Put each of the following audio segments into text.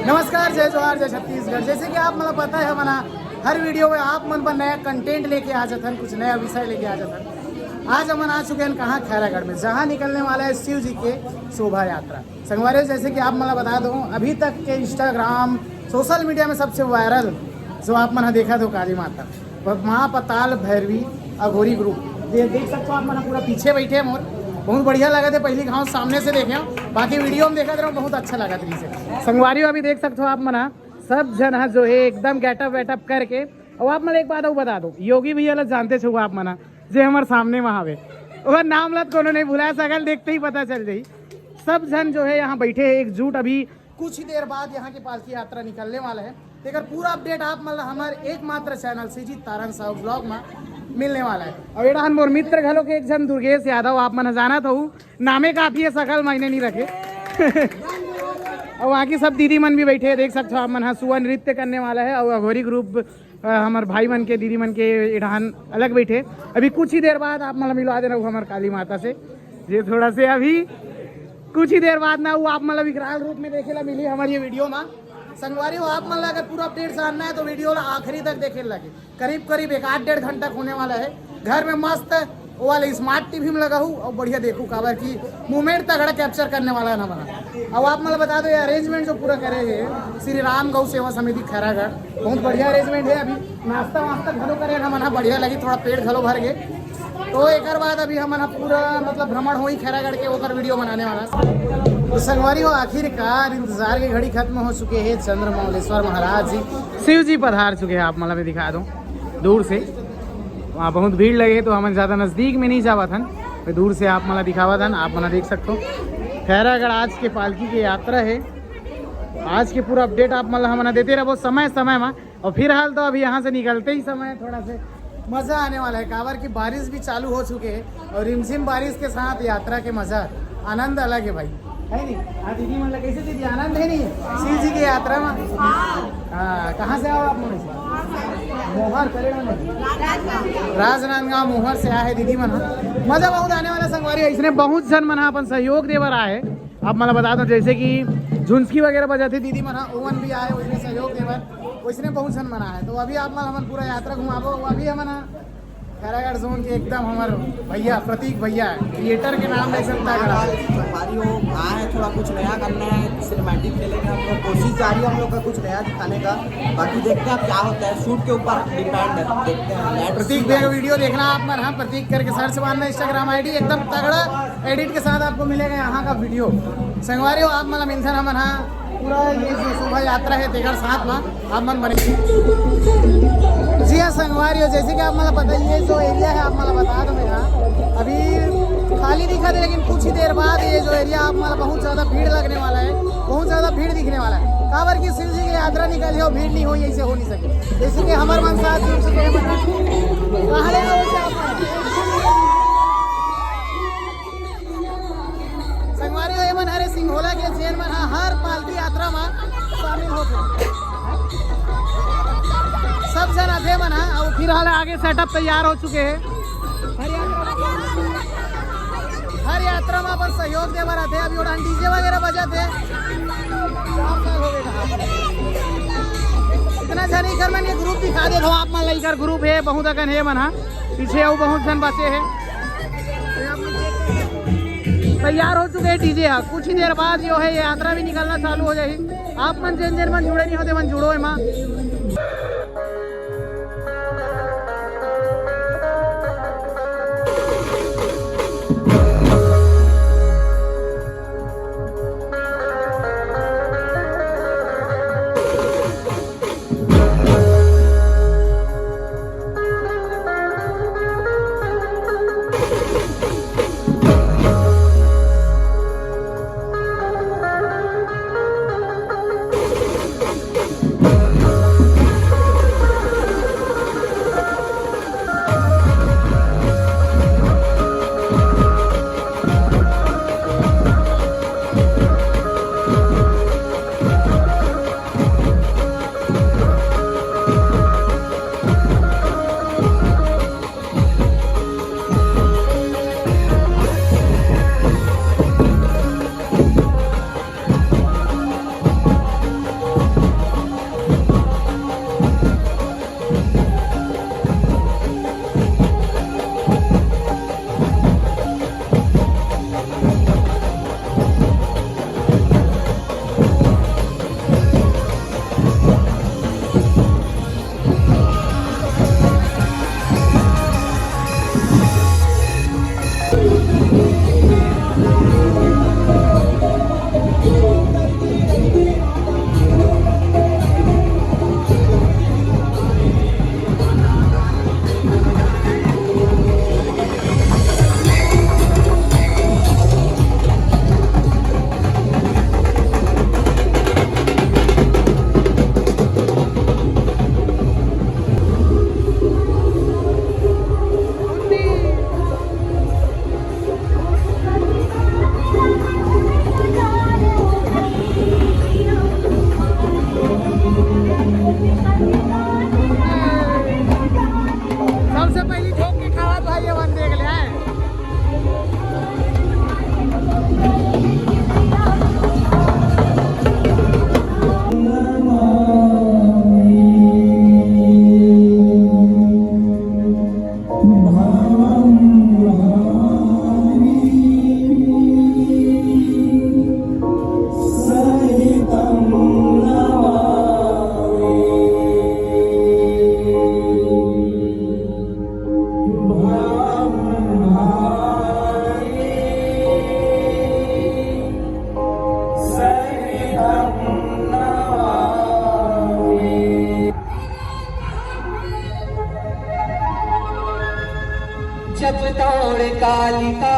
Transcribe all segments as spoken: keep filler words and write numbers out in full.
नमस्कार, जय जोहार, जय छत्तीसगढ़। जैसे कि आप मन ला पता है, हमन ह हर वीडियो में आप मन बर नया कंटेंट लेके आ जाथन, कुछ नया विषय लेके आ जाथन। आज हमन आ चुके हैं कहाँ? खैरागढ़ में, जहाँ निकलने वाला है शिव जी के शोभा यात्रा। संगवारी हो, जैसे कि आप मन ला बता दूँ, अभी तक के इंस्टाग्राम, सोशल मीडिया में सबसे वायरल जो आप मन ह देखत हो काली माता, प-, माँ पताल भैरवी अघोरी ग्रुप। दे-, देख सकते हो आप मन ह पूरा पीछे बैठे हैं मोर। बहुत बढ़िया लगा थे, पहली घाव सामने से देखे हो, बाकी वीडियो में देखा था, बहुत अच्छा लगा था इसे। संगवारी हो, अभी देख सकते हो आप मन ह, सब झन ह जो है एकदम गेटअप वेटअप करके। और आप मन एक बात और बता दो, योगी भैया ला जानते छो आप मन ह, जे हमारे सामने में हवे, ओकर नाम ला तो कोनो नहीं भुला सकल, देखते ही पता चल जाई। सब झन जो है यहाँ बैठे हैं एकजुट। अभी कुछ ही देर बाद यहाँ की पालकी यात्रा निकलने वाला है। तेकर पूरा अपडेट आप मन ला हमारे एकमात्र चैनल सीजी तारन साहू ब्लॉग में मिलने वाला है। और एडा हन मोर मित्र घलो के एक झन दुर्गेश यादव, आप मन जानत हो, नामे काफी है, सकल मायने नहीं रखे। और वहाँ की सब दीदी मन भी बैठे हैं, देख सकते हो आप मन। हाँ, सुआ नृत्य करने वाला है और अघोरी ग्रुप, अ, हमारे भाई मन के, दीदी मन के एडा हन अलग बैठे। अभी कुछ ही देर बाद आप मन ला मिलवा देना वो हमारे काली माता से, जे थोड़ा से अभी कुछ ही देर बाद ना वो आप मन ला विकराल रूप में देखे ला मिली हमारे ये वीडियो में। संगवारी हो, आप मन ला अगर पूरा अपडेट जानना है तो वीडियो ला आखिरी तक देखे लगे। करीब करीब एक आध डेढ़ घंटा होने वाला है। घर में मस्त वो वाले स्मार्ट टीवी में लगा हूँ और बढ़िया देखू, काबर की मूवमेंट तगड़ा कैप्चर करने वाला है ना बना। अब आप मन ला बता दो, ये अरेंजमेंट जो पूरा करे है श्री राम गौ सेवा समिति खैरागढ़, बहुत बढ़िया अरेंजमेंट है। अभी नाश्ता वास्ता घलो करे ना मना, बढ़िया लगी, थोड़ा पेट घलो भर गए। तो एक बाद अभी हमन ह पूरा मतलब भ्रमण होई खैरागढ़ के, ओकर वीडियो बनाने वाला। तो संगवारी हो, आखिरकार इंतजार की घड़ी खत्म हो चुके हैं। चंद्रमौलेश्वर महाराज जी, शिव जी पधार चुके हैं। आप मन ला मैं दिखा दूं दूर से, वहाँ बहुत भीड़ लगे तो हमन ज़्यादा नज़दीक में नहीं जावत हन, मैं दूर से आप मन ला दिखावत हन। आप मन ला देख सकते हो खैरागढ़ आज के पालकी के यात्रा है। आज के पूरा अपडेट आप मन ला हमन देते रहबो समय समय में। और फिलहाल तो अभी यहाँ से निकलते ही समय थोड़ा से मजा आने वाला है, काबर की बारिश भी चालू हो चुके हैं और रिमझिम बारिश के साथ यात्रा के मजा, आनंद अलग है भाई, है नहीं? हाँ दीदी, मतलब कैसे दीदी, आनंद है नहीं शिव जी की यात्रा में? हाँ, कहाँ से आओ आप? मोहर से। मोहर करेड़ा में, राजनांदगांव मोहर से आए दीदी मन। मजा बहुत आने वाला संगवारी है। इसने बहुत जन मन अपन सहयोग देवर आए। आप मन ला बता दो, जैसे कि झुंझकी वगैरह बजाते दीदी मन, ओवन भी आए, उसमें सहयोग देवर, उसने बहुत जन मन आए। तो अभी आप मन हमन पूरा यात्रा घुमाबो। अभी हमन ह खैरागढ़ जोन के एकदम हमर भैया प्रतीक भैया, क्रिएटर के नाम ले सकता है। हमारी वो आए हैं, थोड़ा कुछ नया करना है, सिनेमैटिक खेलेंगे हम लोग, कोशिश जारी है हम लोग का कुछ नया दिखाने का। बाकी देखते हैं अब क्या होता है, शूट के ऊपर डिपेंड है, देखते हैं। प्रतीक भैया का वीडियो देखना आप मन, हाँ, प्रतीक करके सर्च मारना, इंस्टाग्राम आईडी एकदम तगड़ा एडिट के साथ आपको मिलेगा यहाँ का वीडियो। संगवारी हो, आप मन ला मिलथन हमन ह पूरा ये जो शोभा यात्रा है तेकर साथ में आप मन बने। जी हाँ संगवारी हो, जैसे कि आप मन ला पता, ये जो एरिया है आप मन ला बता दो मैं, हाँ, अभी खाली दिखा दे, लेकिन कुछ ही देर बाद ये जो एरिया आप मन ला बहुत ज्यादा भीड़ लगने वाला है, बहुत ज्यादा भीड़ दिखने वाला है। काबर की शिव जी की यात्रा निकली हो, भीड़ नहीं हो, ऐसे हो नहीं सके। जैसे कि हमारे मन साथ जुड़ चुके हैं, कहाँ ले गए वैसे आप? संगवारी हो, एमन हरे सिंघोला के जेन मन ह हर पालकी यात्रा म शामिल होथे। सब झन आथे मन ह, अउ फिलहाल आगे सेटअप तैयार हो चुके हे। हर यात्रा म, हर यात्रा म अपन सहयोग दे बर आथे। अभी ओढ़न डीजे वगैरह बजत हे। इतना झन इकर मन के ग्रुप दिखा देथव आप मन ला, इकर ग्रुप हे, बहुत अकन हे मन ह। पीछे अउ बहुत झन बचे हे। तैयार हो चुके हैं डीजे। हाँ, कुछ ही देर बाद जो है ये यात्रा भी निकलना चालू हो जाएगी। आप मन जेन जेन मन जुड़े नहीं होते मन जुड़ो एमा। कालिका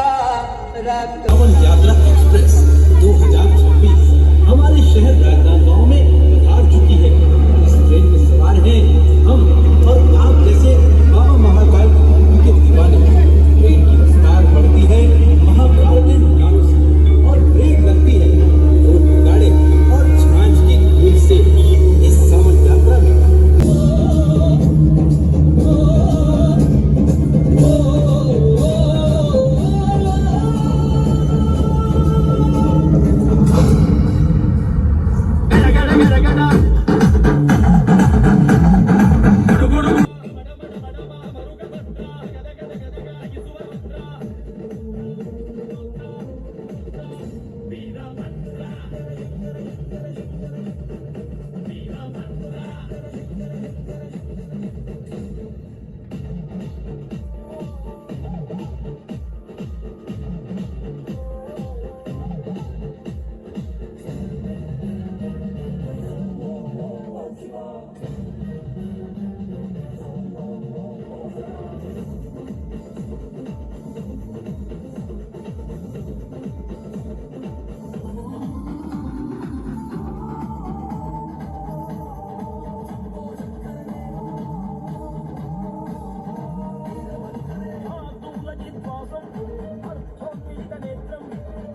रक्त पवन यात्रा एक्सप्रेस दो हज़ार छब्बीस हमारे शहर राजनांदगांव में पधार चुकी है। इस ट्रेन में सवार हैं हम और आप जैसे बाबा महाकाल के दीवाने। ट्रेन की रफ्तार बढ़ती है महाकाल के नारों से और ब्रेक लगती है लोक नगाड़े और झांझ की गूंज से। इस सावन यात्रा में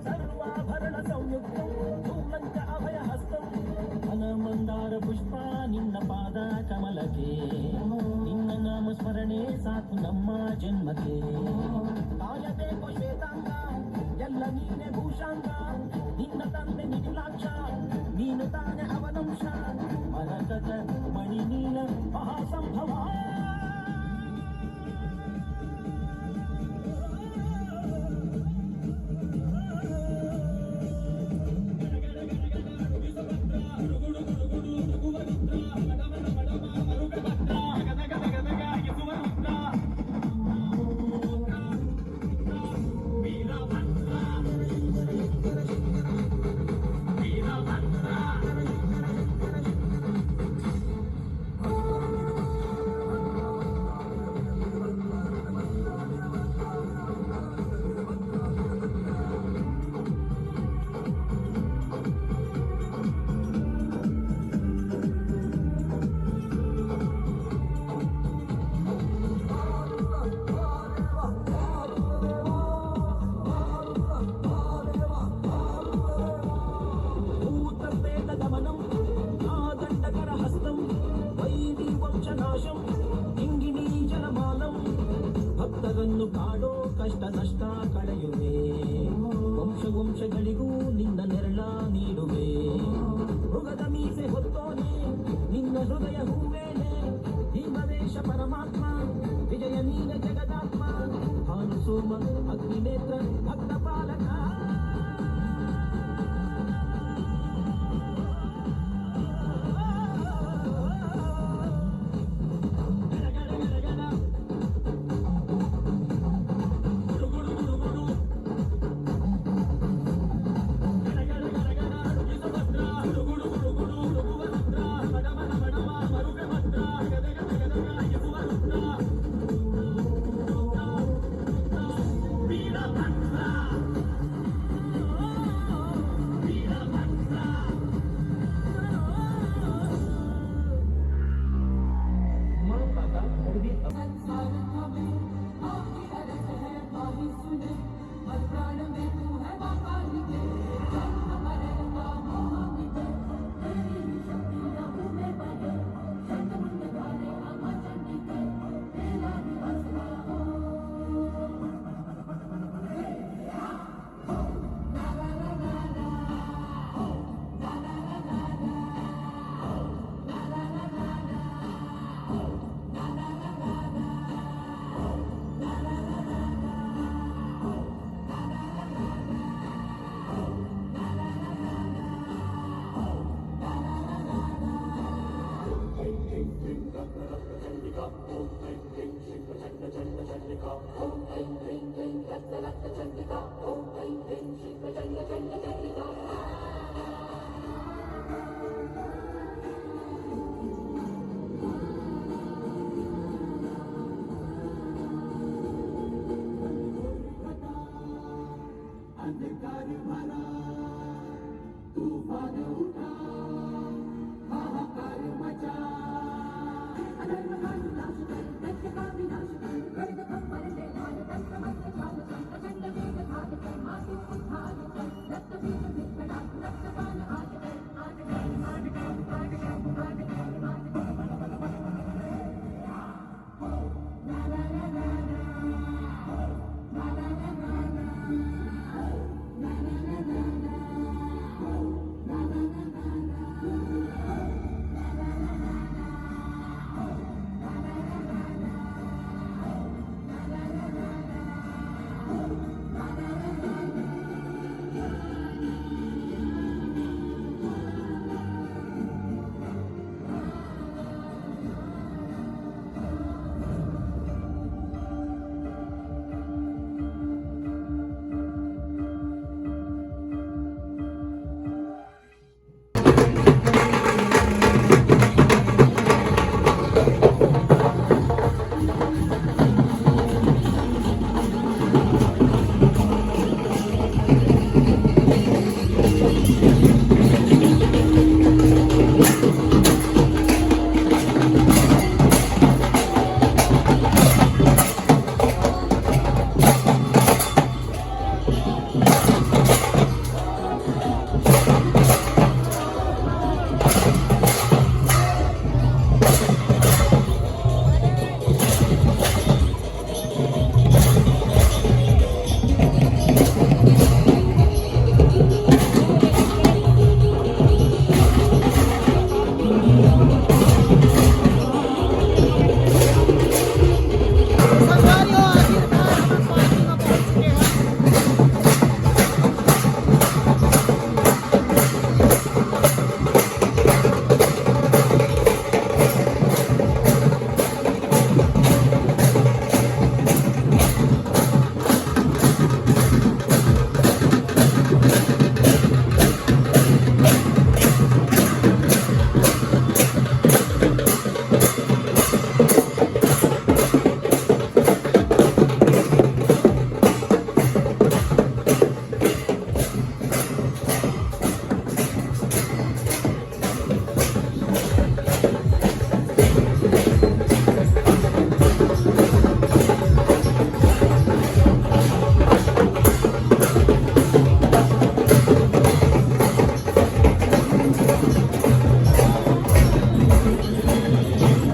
सर्वाभरण संयुक्तं शूलं च अभयहस्तं। फलमन्दार पुष्पा निन्न पाद कमलके। निन्न नाम स्मरणे साकु नम्मा जन्मके। कायबेको श्वेतांग, यल्ल नीने भूषांग। निन्न तन्ने निखिलाक्ष, नीनु ताने अवनंश। मरकत मणि नील महासंभवा। भूतप्रेतदमनं महादण्डकरहस्तं वैरीवंशनाशं किङ्गिणीजनमालं। ಭಕ್ತರನ್ನು ಕಾಡೋ ಕಷ್ಟ ನಷ್ಟ ಕಳೆಯುವೆ. ವಂಶ ವಂಶಗಳಿಗೂ ನಿನ್ನ ನೆರಳ ನೀಡುವೆ. ಮೃಗದ ಮೀಸೆ ಹೊತ್ತೋನೆ, ನಿನ್ನ ಹೃದಯ ಹೂವೇನೆ. ಭೀಮವೇಶ ಪರಮಾತ್ಮ, ವಿಜಯ ನೀನ ಜಗದಾತ್ಮ. ಭಾನು ಸೋಮ ಅಗ್ನಿನೇತ್ರ ಭಕ್ತ ಪಾಲಕ.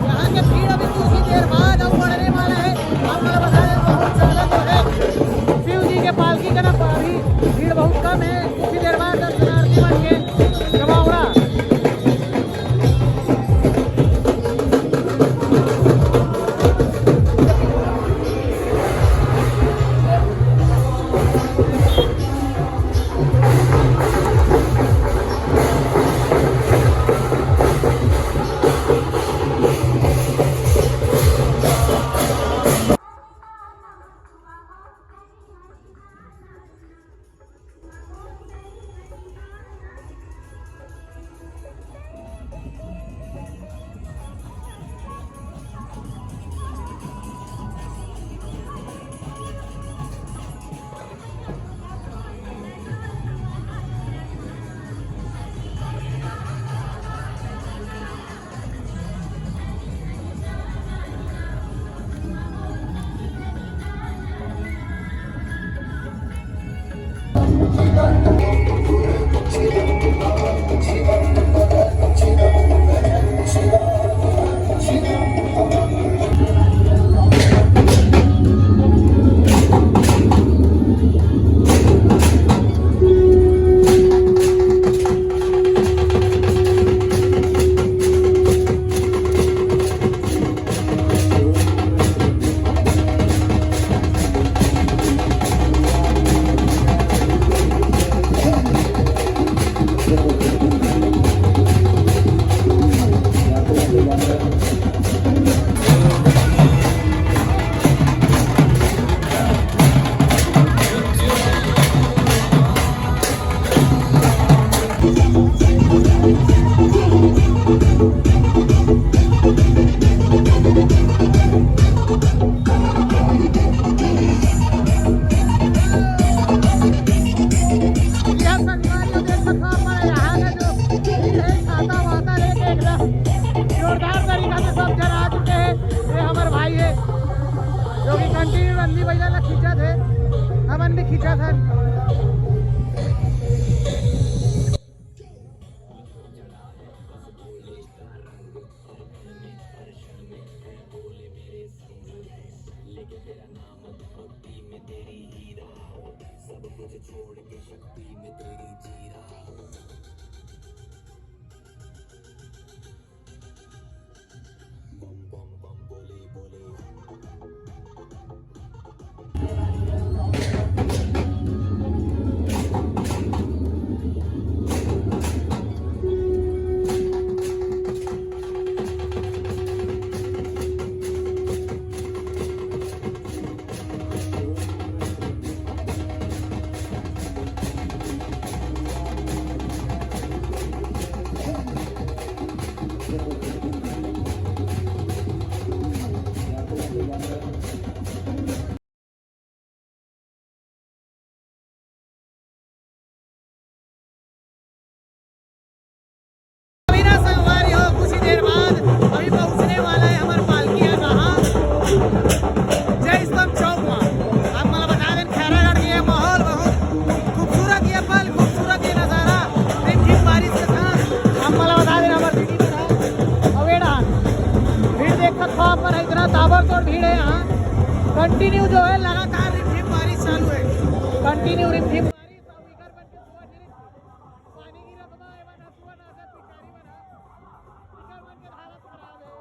यहाँ के भीड़ अभी कुछ ही देर बाद अउ बढ़ने वाला है। आप लोग बता रहे हैं, बहुत ज्यादा जो है शिव जी के पालकी का ना, अभी भीड़ बहुत कम है। कुछ ही देर बाद दर्शनार्थी बन के जमावड़ा। अभी ना संगवारी हो, कुछ ही देर बाद अभी पहुंचने वाला है हमार पालकी है। कहाँ? जय स्तंभ चौक में। आप मला बता दें, खैरागढ़ के ये माहौल बहुत खूबसूरत, ये पल खूबसूरत, ये नज़ारा रिमझिम बारिश के साथ। आप मला बता दें, हमार दीदी मन ह अवेड़ा भीड़ देख सकत हो आप मन, इतना ताबड़तोड़ भीड़ है यहाँ। कंटिन्यू जो है, लगातार रिमझिम बारिश चालू है, कंटिन्यू रिमझिम बारिश। अउ इकर मन के सुअर गिरे, पानी गिरत बा, एमन ह सुअर नाचत, बिचारी मन ह, इकर मन के हालत खराब है।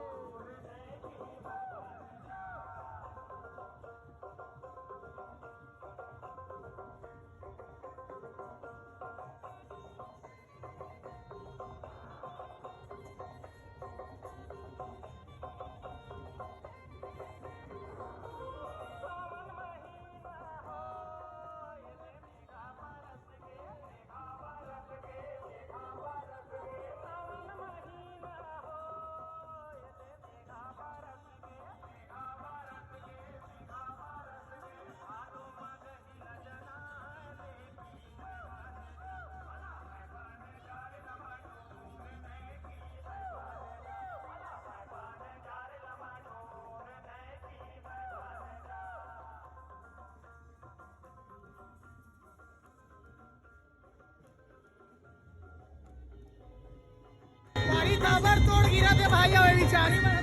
बड़ी ताबड़तोड़ गिरत हे भाई, अबे बिचारी मन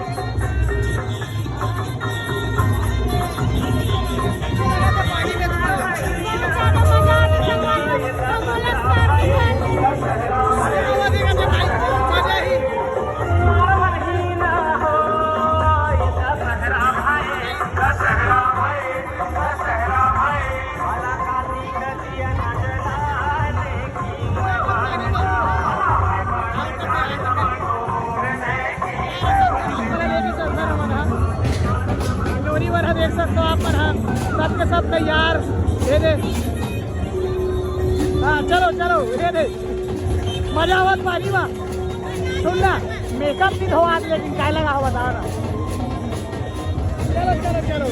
पानी में डूबल। मजा ही। डोरी बर ह, देख सकत हो आप मन ह, सबके सब तैयार। ये दे। हाँ, चलो, चलो, ये दे। मजा आवत पानी बा। सुन ना, मेकअप नहीं धोआ, लेकिन काय लगा हो, बताओ ना। चलो, चलो, चलो।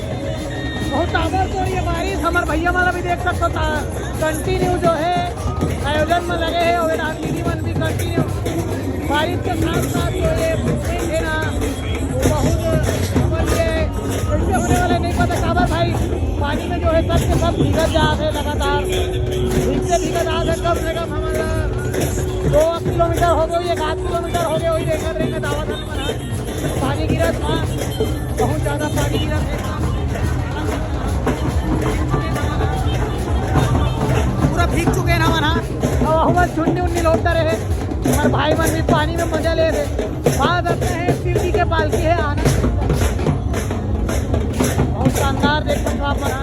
बहुत ताबड़तोड़ ये बारिश, हमार भैया वाला भी देख सकत हो, कंटिन्यू जो है आयोजन में लगे हैं, और दीदी मन भी कंटिन्यू बारिश के साथ साथ जो ये movement है ना, वो बहुत समझ के कैसे होने वाला है, नहीं पता। काबर भाई, पानी में जो है सब के सब भीगत जा रहे लगातार, भीगते भीगत आ रहे। कम से कम हमारा दो किलोमीटर हो गए, एक आध किलोमीटर हो गए, वही रेंगत रेंगत आवत हन। पानी गिरत बा, बहुत ज्यादा पानी गिरत हे। पूरा भीग चुके हैं हमन ह। अब हमन चुन्नी उन्नी लोटता रहे, हमारे भाई मन भी पानी में मजा ले रहे। बात आता है, शिव जी के पालकी है, आनंद। बहुत शानदार, देख सकते हो आप मन ह।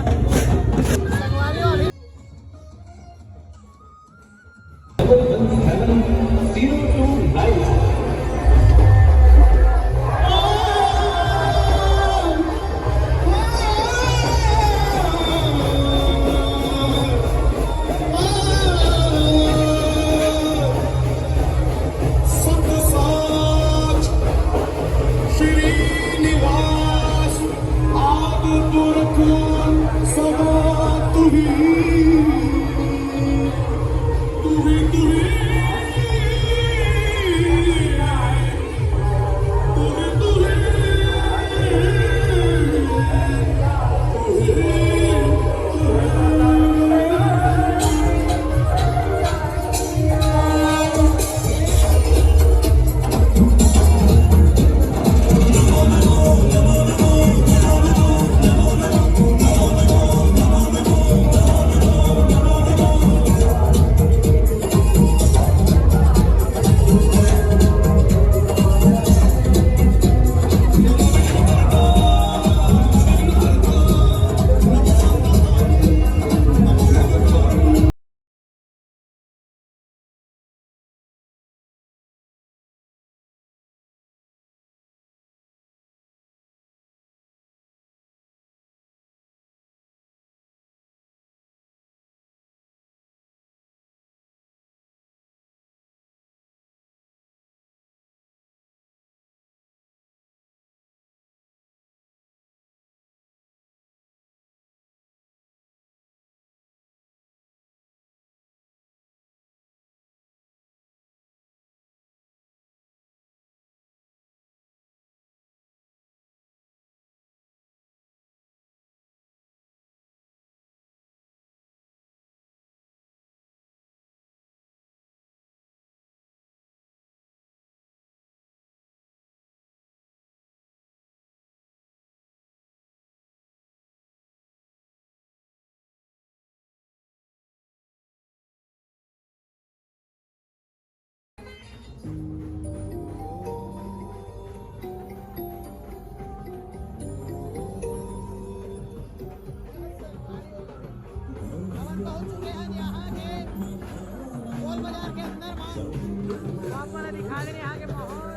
आप मन दिखा दे यहाँ के माहौल।